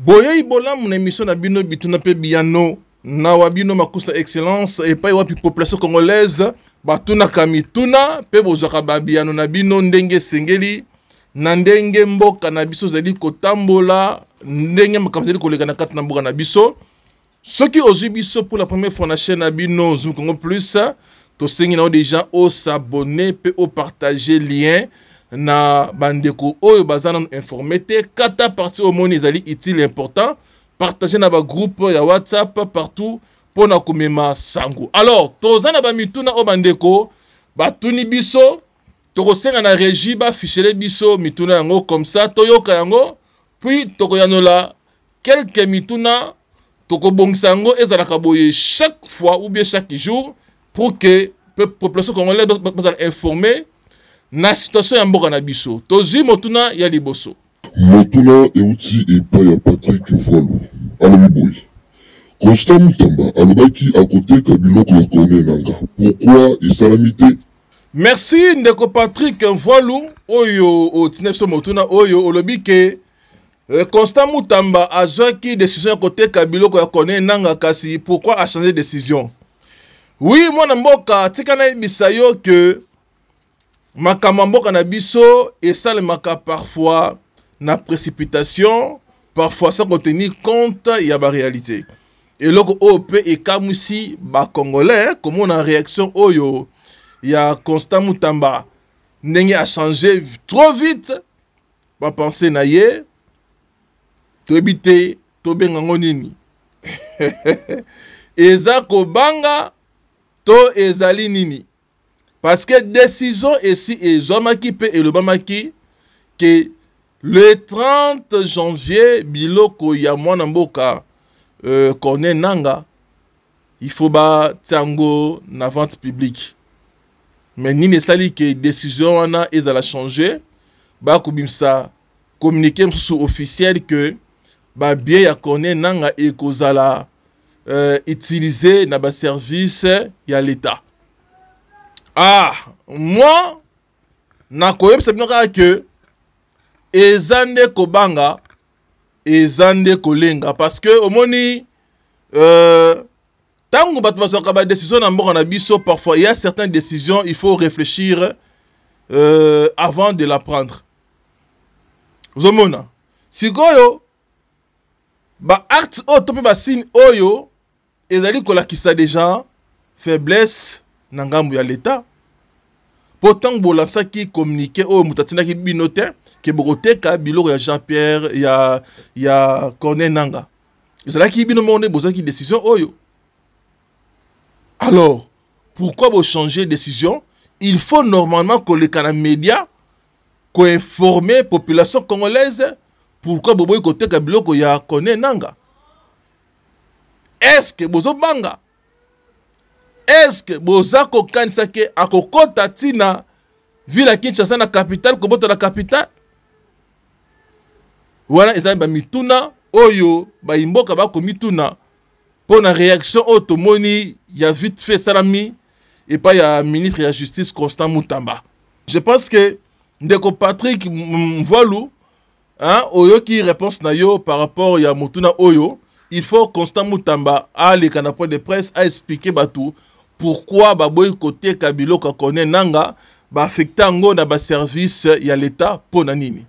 Boyei bolamu na emission na bino bituna mpe biyano na wa bino Makusa Excellence, epai wapi population congolaise batunaka mituna mpe bozwaka ba biyano na bino ndenge esengeli, na ndenge mboka na biso ezali kotambola, ndenge makambo ezali koleka na kati na mboka na biso. Soki ozwi biso pour la première fois na chaîne na bino Zoom Congo Plus, tosengi na yo déjà osabonner mpe opartager lien na bandeko oyo baza nanu informé te. Kata partie omoni ezali utile, important, partager na bagroupe ya WhatsApp partout mpo na komema sango. Alors toza na bamituna oyo bandeko batuni biso, tokosenga na régie bafichele biso mituna yango, comme ça toyoka yango, puis tokoyanola quelques mituna. Tokobongisa yango ezalaka boye chaque fois ou bien chaque jour pour que population congolaise bazala informé na situation ya mboka na biso. Tozwi motuna ya liboso. Motuna euti epai ya Patrick Voilu. Alobi boye: Constant Mutamba alobaki akoteka biloko ya Corneille Nanga, pourquoi esalami te? Merci ndeko Patrick Voilu oyo otina biso motuna oyo. Olobi ke Constant Mutamba azwaki décision ya koteka biloko ya Corneille Nanga, kasi pourquoi a changé décision? Oui, mwana mboka, tika nayebisa yo ke makambo ya mboka na biso esalemaka parfois na précipitation, parfois sans tenir compte ya baréalité. Eloko oyo mpe ekamwisi bacongolais, komona réaction oyo ya Constant Mutamba, ndenge achangé trop vite bapense na ye. Toyebi te tobenga yango nini, eza kobanga to ezali nini, parce que décision esi ezwamaki mpe elobamaki ke le 30 janvier biloko ya mwana mboka Corneille Nanga, il faut batia yango na vente publique. Mais nini esali ke décision wana ezala change, bakobimisa communiqué mosusu officiel ke babien ya Corneille Nanga ekozala utilisé na baservice ya l'État? Ah, moi nakoyebisa bino kaka ke eza nde kobanga, eza nde kolenga, parce que omoni, ntango bato bazwaka badécision na mboka na biso, parfois il y a certaines décisions, il faut réfléchir avant de la prendre. Ozomona sikoyo baacte oyo to mpe basigne oyo ezali kolakisa déjà faiblesse na ngambo ya l'État, mpo ntango bolansaki communiqué oyo, moto atindaki bino te ke bokoteka biloko ya Jean Pierre ya Corneille Nanga. Ezalaki bino moko nde bozwaki décision oyo. Alors pourquoi bochanger décision? Il faut normalement koleka na média, koinformer population congolaise pourquoi boboyi koteka biloko ya Corneille Nanga. Est ce que bozobanga? Est ce que boza kokanisa ke akokɔta ntina ville ya Kinshasa na capitale, kobotola capitale wana? Ezali bamituna oyo bayimboka bakomituna mpo na réaction oyo tomoni ya vite fait esalami epai ya ministre ya Justice Constant Mutamba. Je pense que ndeko Patrick Mvoilu, hein, oyoki réponse na yo par rapport ya motuna oyo. Il faut Constant Mutamba aleka na point de presse, aexpliquer bato pourquoi baboyi koteka biloko ya Corneille Nanga, baaffecte yango na baservice ya l'État mpo na nini.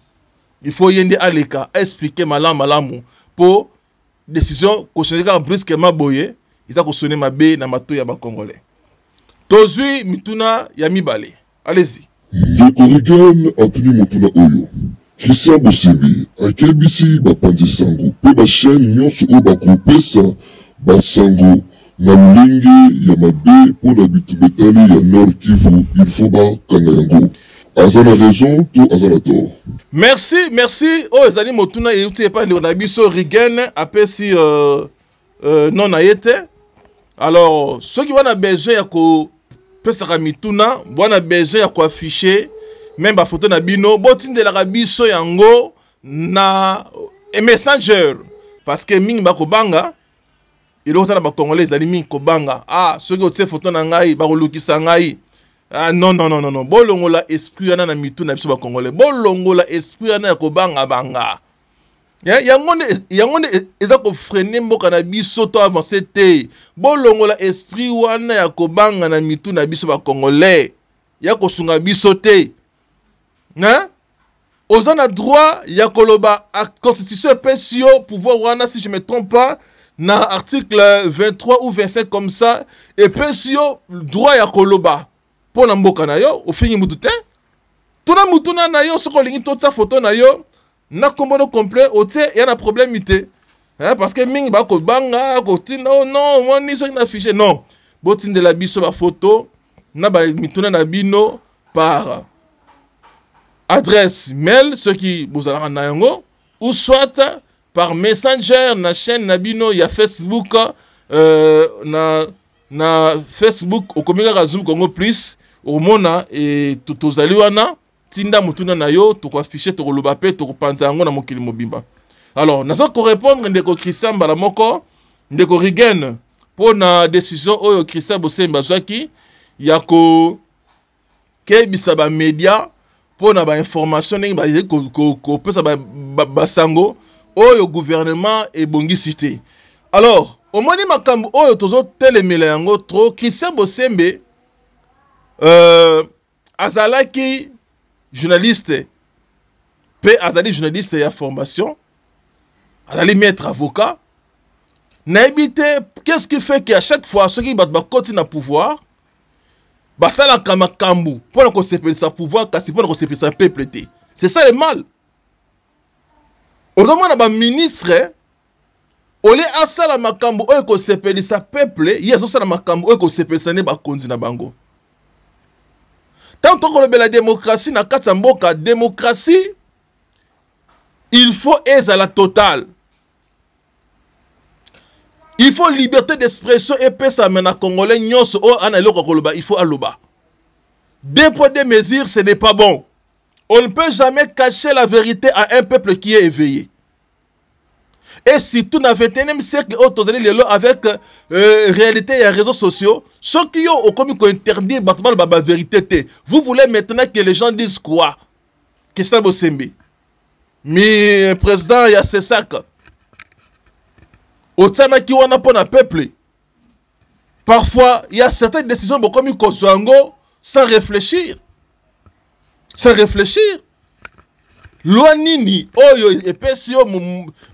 Il faut ye nde aleka aexpliquer malamu malamu, mpo décision kochange kaka brusquement boye eza kosone mabe na matoi ya bacongolais. Tozwi mituna ya mibale, allez-y. Ndeko Regan atuni motuna oyo: Christian Bosembe akebisi bapanzi sango mpe bachaîne nyonso oyo bakopesa basango na lolenge ya mabe mpo na bitumba etali ya Nord Kivu, il faut bakanga yango. Aza na raison to aza na tort? Merci, merci. Oyo ezali motuna euti epai ndeko na biso Rigen, apesi nom na ye te. Alors soki wana besoin ya kopesaka mituna, bwana besoin ya koaffiche même bafoto na bino, botindelaka biso yango na Messenger, parce que mingi bakobanga. Eloko eza na bacongolais ezali mingi kobanga: ah, soki otie foto na ngai, bakolukisa ngai. Ah, non, non, non, non, non, bolongola esprit wana na mitu na biso bacongolais. Bolongola esprit wana ya kobangabanga. Yango nde, yango nde eza kofrene mboka na biso to avance te. Bolongola esprit wana ya kobanga na mitu na biso bacongolais, ya kosunga biso te. Hein? Oza na droit ya koloba, constitution epesi yo pouvoir wana, si je me trompe pas na article 23 ou 25 comme ça, epesi yo droit ya koloba mpo na mboka na yo. Ofingi mutu te, tuna mutuna na yo. Soki olingi totia foto na yo na kombo no complet, otie ya na problème te, hein, parce que mingi bakobanga kotinda. Oh non, omoni soki na fiche non. Botindela biso bafoto na bamituna na bino par adresse mail soki bozalaka na yango, ou soit par messenger na chaîne na bino ya Facebook. Na Facebook okomi kaka Zoom Congo Plus, okomona e, tozali wana. Tinda motuna na yo, tokoaffiche, tokoloba mpe tokopanza yango na mokili mobimba. Alors naza korépondre ndeko Christian mbala moko, ndeko Rigen, mpo na décision oyo Christian Bosembe azwaki ya kokebisa bamédia mpo na bainformation ndenge bazali kopesa basango oyo gouvernement ebongisi te. Alors omoni makambo oyo tozotelemela yango trop. Christian Bosembe azalaki journaliste mpe azali journaliste ya formation, azali maître avocat. Nayebi te qu'est-ce qui fait que à chaque fois soki bato bakoti na pouvoir, basalaka makambo mpona kosepelisa pouvoir, kasi mpona kosepelisa peuple te. C'est ça le mal. Ozomona baministre, olie asala makambo oyo ekosepelisa peuple, ye azosala makambo oyo ekosepelisa nde bakonzi na bango. Ntango tokolobela démocratie na kati ya mboka, démocratie il faut ezala totale, il faut liberté d'expression epesama na congolais nyonso oyo ana eloko ya koloba, il faut aloba. Deux poids deux mesures, ce n'est pas bon. On ne peut jamais cacher la vérité à un peuple qui est éveillé, et surtout na 21e siècle oyo tozali lelo avec réalité ya réseaux sociaux. Soki yo okomi kointerdire bato baloba bavérité te, vous voulez maintenant que les gens disent quoi? Christian Bosembe, mi président ya CSAC, otiamaki wana mpo na peuple. Parfois il y a certaines décisions bokomi kozwa yango sans réfléchir, sans réfléchir. Loi nini oyo epesi yo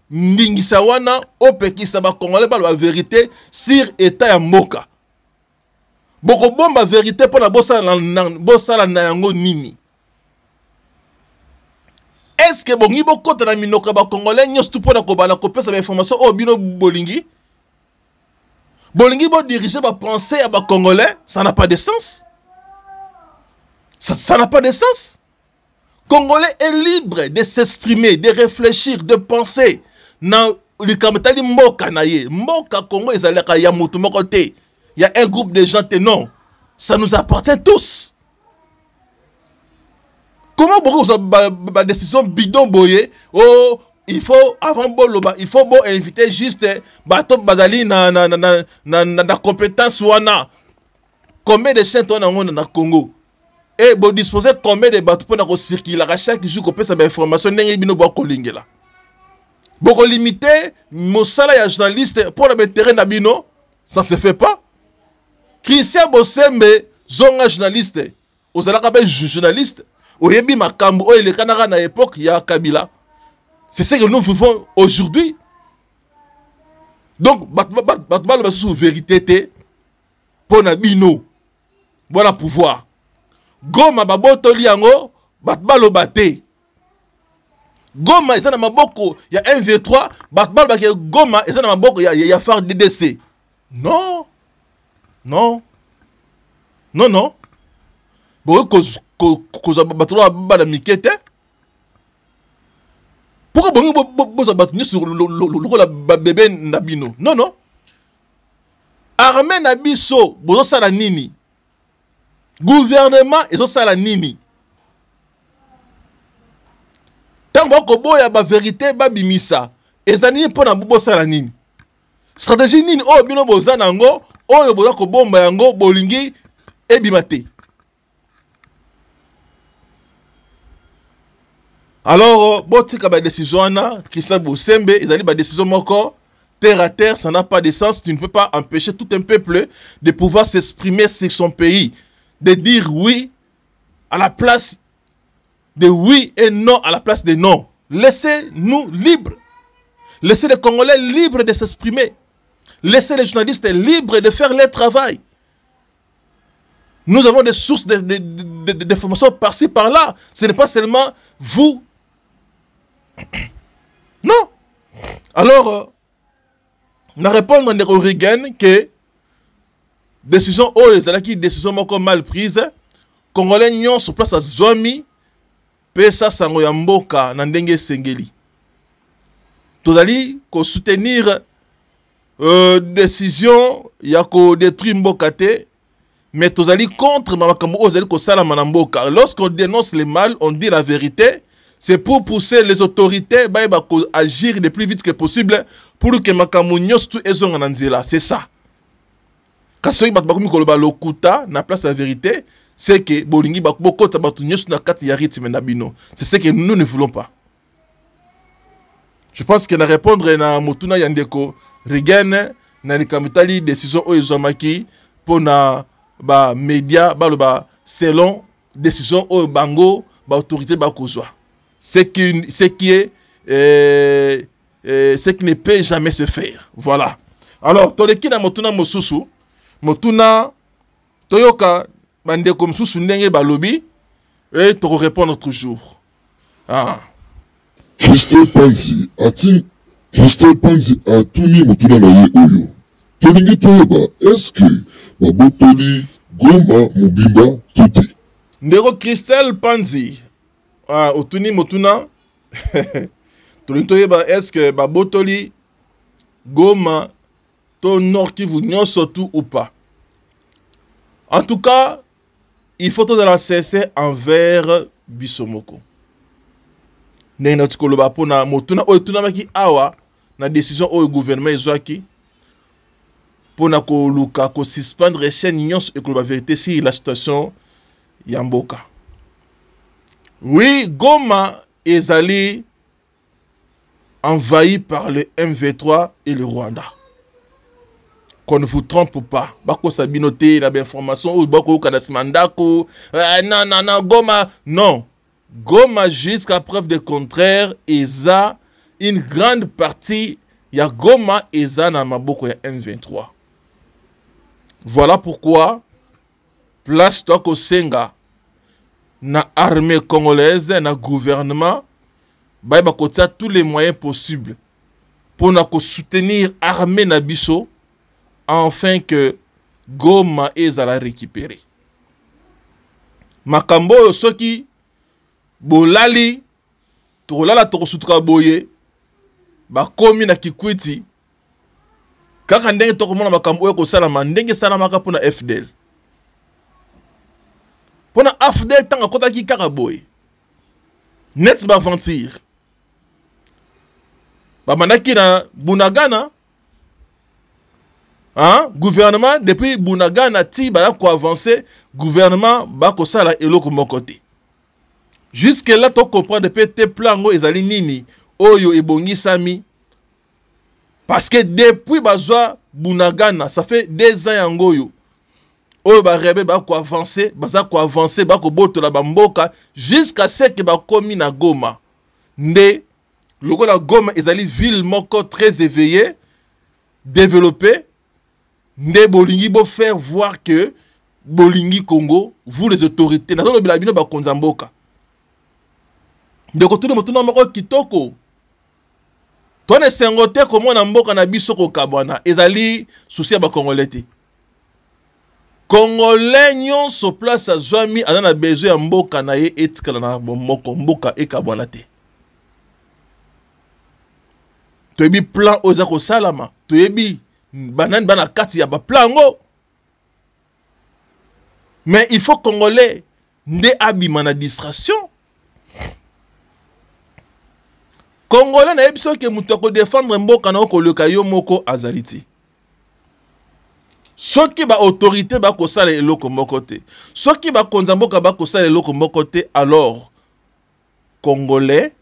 ndingisa wana opekisa bacongolais baloba vérité sur état ya mboka? Bokobomba vérité mpona bosala na yango nini? Est ce que bongi bokɔta na minoko ya bacongolais nyonso tu mpona kobanda kopesa bainformation oyo bino bolingi? Bolingi bodirige bapensée ya bacongolais? Ça n'a pas de sens, ça n'a pas de sens. Congolais est libre de s'exprimer, de réfléchir, de penser na likambo etali mboka na ye. Mboka Congo ezalaka ya motu moko te, ya un groupe de gens te, non, ça nous appartient tous. Comment bokoki kozwa badécision bidon boye? Oh, il faut avant boloba, il faut bo inviter juste bato bazali na compétence wana. Combien de chaînes towana yango na Congo? E bodispose combien de bato mpona kocirculaka chaque jour kopesa bainformation ndenge bino bokolingela? Bokolimite mosala ya journaliste mpona baintérêt na bino, ça se fait pas. Christian Bosembe, zonga journaliste, ozalaka mpe journaliste, oyebi makambo oyo elekanaka na époque ya Kabila. C'est ce que nous vivons aujourd'hui. Donc bato baloba susu vérité te mpo na bino bona pouvoir. Goma babotoli yango, bato baloba te. Goma eza na maboko ya MV3, bato balobaki Goma eza na maboko ya FARDC. Non, non, non, non, bokoki kozwa bato loa bana mike te. Pourquoi bongi bozwa bato nyonso lokola babebe na bino? Non, non. Armée na biso bozosala nini? Gouvernement ezosala nini ntango bakoboya bavérité babimisa? Eza nini mpo na bosala nini? Stratégie nini oyo bino boza na yango oyo boza kobomba yango, bolingi ebima te? Alors botika ba décision wana. Christian Bosembe, ezali ba décision moko terre à terre, ça n'a pas de sens. Tu ne peux pas empêcher tout un peuple de pouvoir s'exprimer sur son pays, de dire oui à la place de oui et non à la place de non. Laissez-nous libres. Laissez les Congolais libres de s'exprimer. Laissez les journalistes libres de faire leur travail. Nous avons des sources d'informations par-ci, par-là. Ce n'est pas seulement vous. Non. Alors, na répondre ndeko Reagan que décision oyo ezalaki décision moko mal prise. Congolais nyonso place azwami, pesa sango ya mboka na ndenge esengeli. Tozali kosoutenir décision ya kodétruire mboka te, mais tozali contre makambo oyo ezali kosalama na mboka. Lorsqu'on dénonce le mal, on dit la vérité, c'est pour pousser les autorités bayeba koagir le plus vite que possible pour que makambo nyonso tu ezonga na nzela. C'est ça. Kasi soki bato bakomi koloba lokuta na place ya vérité, c'est que bolingi bokota bato nyonso na kati ya rythme na bino. C'est ce que nous ne voulons pas. Je pense que na répondre na motuna ya ndeko Reagan na likambo etali décision oyo ezwamaki mpona bamédia baloba selon décision oyo bango baautorité bakozwa, ce qui est ce qui ne peut jamais se faire. Voilà. Alors toleki na motuna mosusu. Motuna, toyoka bandeko mosusu ndenge balobi e tokorépondre toujours. Ah. Christelle Panzi ati, Christelle Panzi atuni motuna na ye oyo: tolingi toyeba, eske babotoli Goma mobimba to te? Ndeko Christelle Panzi, ah, otuni motuna: tolingi toyeba est-ce babotoli Goma to Nord Kivu nyonso tout ou pas. En tout cas, il faut tozala sincère envers biso moko. Ndenge nauti koloba mpona motuna oyo etunamaki awa na décision oyo gouvernement ezwaki mpona koluka kosuspendre chaîne nyonso ekoloba vérité sur la situation ya mboka. Oui, Goma ezali envahi par le M23 et le Rwanda. Qu'on ne vous trompe pas. Bakosa bino te na information oyo bakoyoka na nsima ndako. Non, non, non, Goma. Non. Goma, jusqu'à preuve de contraire, eza une grande partie ya Goma eza na maboko ya M23. Voilà pourquoi place tokosenga na armée congolaise, na gouvernement, bayeba kotia tous les moyens possibles mpona kosoutenir armée na biso afin que Goma ezala récupéré. Makambo oyo, soki bolali, tokolala, tokosutuka boye, bakomi na Kikwiti kaka ndenge tokomona makambo oyo kosalama ndenge esalamaka mpona AFDL. Mpona AFDL, ntango akɔtaki kaka boye net baaventure babandaki na Bunagana, hein? Gouvernement depuis Bunagana ti baza koavance, gouvernement bakosala eloko moko te. Jusque là tocomprendre mpe te plan yango ezali nini oyo ebongisami, parce que depuis bazwa Bunagana, ça fait 2 ans yango oyo barebelles bakoavance, baza koavance, bakobotola bamboka jusqu'à ce que bakomi na Goma. Nde lokola Goma ezali ville moko très éveillée, développée, nde bolingi bofaire voir que bolingi Congo. Vous les autorités, nazolobela bino bakonzi ya mboka. Ndeko tuni motuna moko kitoko. Twana esengo te komona mboka na biso kokabwana. Ezali souci ya bakongolais te. Congolais nyonso place azwami aza na besoin ya mboka na ye etikala na moko, mboka ekabwana te. Toyebi plan oyo eza kosalama, toyebi banani bana kati ya baplan yango, mais il faut Congolais nde abima na distraction. Congolais, nayebi soki moto akodefendre mboka na yo koleka yo moko azali te. Soki baautorité bakosala eloko moko te, soki bakonzi ya mboka bakosala eloko moko te, alors Congolais,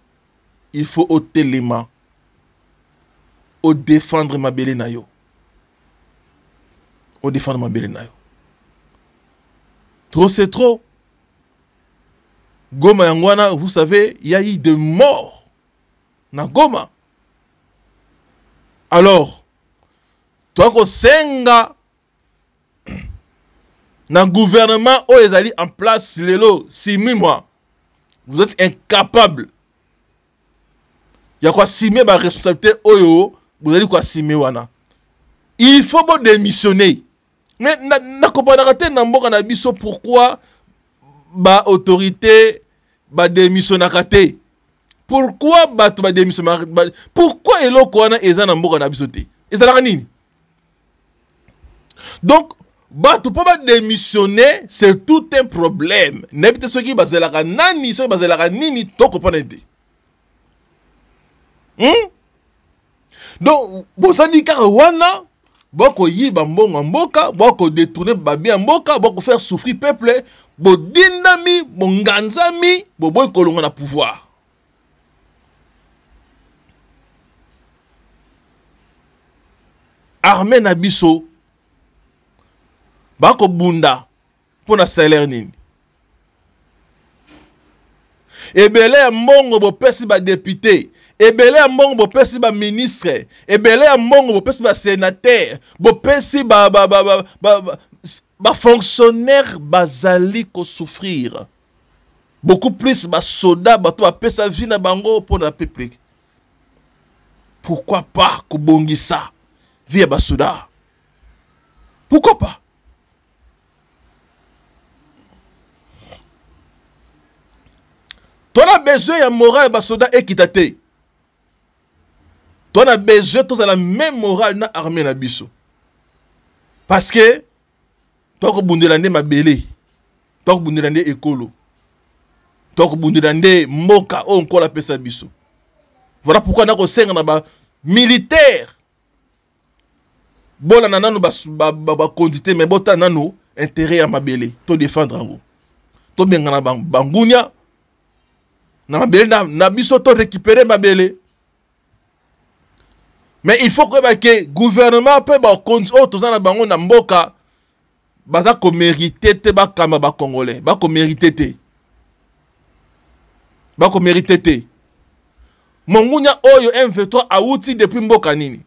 il faut otelema, odéfendre mabele na yo. Odéfendre mabele na yo. Trop c'est trop. Goma yango wana, vous savez, il y a eu de morts na Goma. Alors, tokosenga na gouvernement oyo ezali en place lelo Simimwa, vous êtes incapable ya koassumer ba responsabilité oyo bozali koassumer wana. Il faut bo démissionner. Mais nakopanaka te na mboka na biso pourquoi ba autorité ba démissionnaka te. Pourquoi bato ba démissionnaka, pourquoi eloko wana eza na mboka na biso te? Ezalaka nini? Donc bato mpo ba démissionner, c'est tout un problème. Nayebi te soki bazelaka nani, soki bazelaka nini, tokopana te. Donc bozali kaka wana, bokoyiba mbongo ya mboka, bokodétourner babiens ya mboka, bokofaire souffrir peuple, bodindami, bonganzami, boboyi kolonga na pouvoir. Armée na biso bakobunda mpo na salaire nini? Ebele ya mbongo bopesi badéputé, ebele ya mbongo bopesi baministre, ebele ya mbongo bopesi basénateur, bopesi bafonctionnaire, bazali kosouffrir beaucoup plus. Basoda, bato bapesa vie na bango mpo na peuple, pourquoi pas kobongisa vie ya basoda? Pourquoi pas? Tona besoin ya morale ya basoda ekita te. Tona besoin tozala même morale na armée na biso, parce que tokobundela nde mabele, tokobundela nde ekolo, tokobundela nde mboka oyo Nkolo apesa biso. Voilà pourquoi nakosenga na bamilitaire, bolanda nanu bakonzi te, mais botala nanu intérêt ya mabele, todéfendre yango, tobengana bangunia na mabele na biso, to récupérer mabele. Mais il faut koyeba ke gouvernement mpe bakonzi oyo toza na bango na mboka baza komériter te bakamba bacongolais. Bakomériter te, bakomériter te. Mongunya oyo M23 awuti depuis mboka nini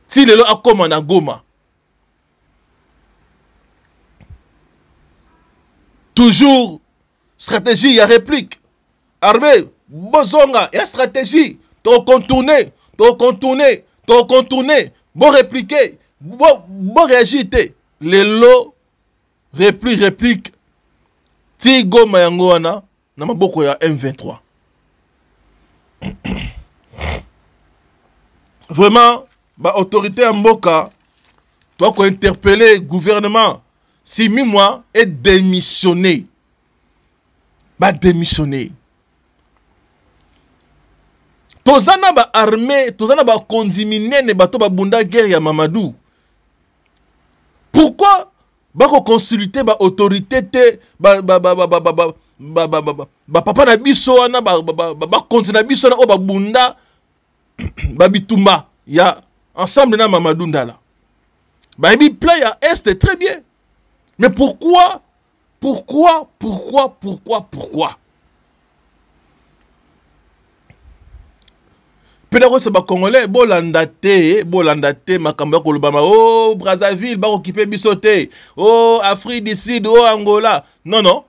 ti lelo akóma na Goma, toujours stratégie ya réplique armée, bozonga ya stratégie, tocontourne, tocontourne, tocontourne, boréplique, boréagir te. Lelo réplique, réplique, ti Goma yango wana na maboko ya M23. Vraiment, baautorité ya mboka, tokointerpeller gouvernement Simimwa edémissionner, badémissionner. Toza na baarmée, toza na bakonzi minene, bato babunda guerre ya Mamadou. Pourquoi bakoconsulte baautorité te, bapapa na biso wana, bakonzi na biso wana oyo babunda babitumba ya ensemble na Mamadou Ndala? Bayebi plan ya Est très bien. Mais pourquoi, pourquoi, pourquoi, pourquoi, pourquoi? Mpe nakoyebisa bacongolais, bolanda te, bolanda te makambo ya kolobama: o oh, Brazzaville bakokipe biso te, o oh, Afrique du Sud, o oh, Angola. Non, non,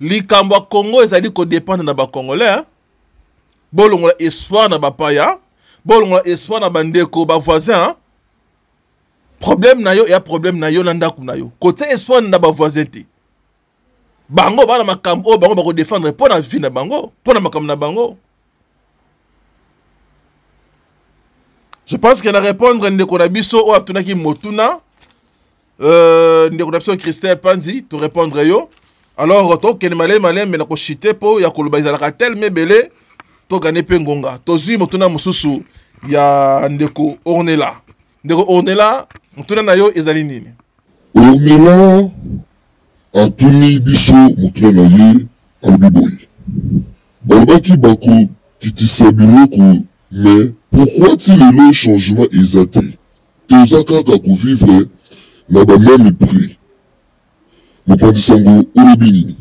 likambo ya Congo ezali kodépendre na bacongolais, hein? Bolongola espoir na bapaya, bolongola espoir na bandeko bavoisin, hein? Problème na yo eya problème na yo na ndako na yo. Kotia espoir na bavoisin te. Bango bana makambo oyo bango bakodéfendre mpo na vie na bango, mpo na makambo na bango. Je pense que na répondre ndeko na biso oyo atunaki motuna, ndeko na biso Christelle Panzi, to répondre yo. Alors tokende malemi malemi na koshite mpo ya koloba ezalaka telema ebele, togane mpe ngonga. Tozwi motuna mosusu ya ndeko Ornela. Ndeko Ornela, motuna na yo ezali nini? Ornela atuni biso motuna na ye, alobi boye. Balobaki bako kitisa biloko mais pourquoi ti lelo changement eza te? Toza kaka ko vivre na ba meme prix. Mopanzi sango olobi nini?